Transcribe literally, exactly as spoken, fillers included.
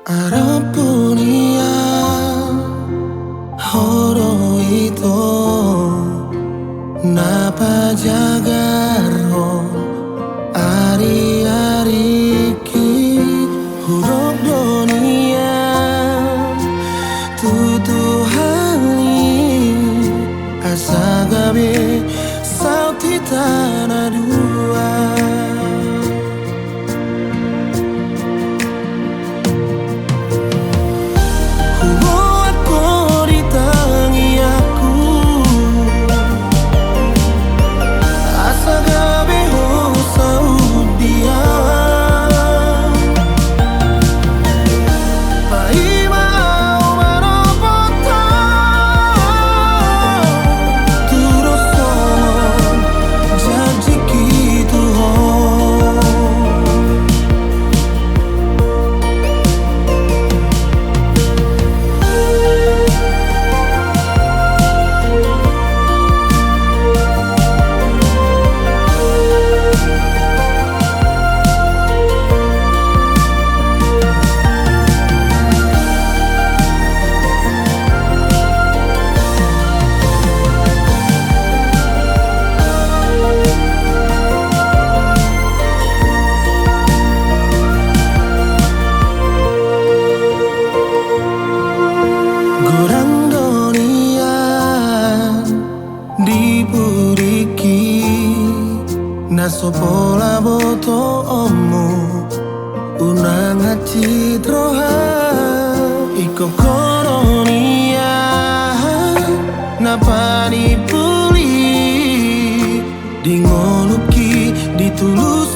Arop on ia, Ho do ito na pajagarhon ariariki. Hudok do nian tu Tuhan i asa gabe saut hita na dua. Huboan ho di tangiangku asa gabe ho saut dia. Paima au manopot ho tu dos songon janjiki tu ho. Godang do nian di pudingki na so pola botoonmu, unang hansit roha. Ingkon ho do nian na panipuli di ngolungki, di tulus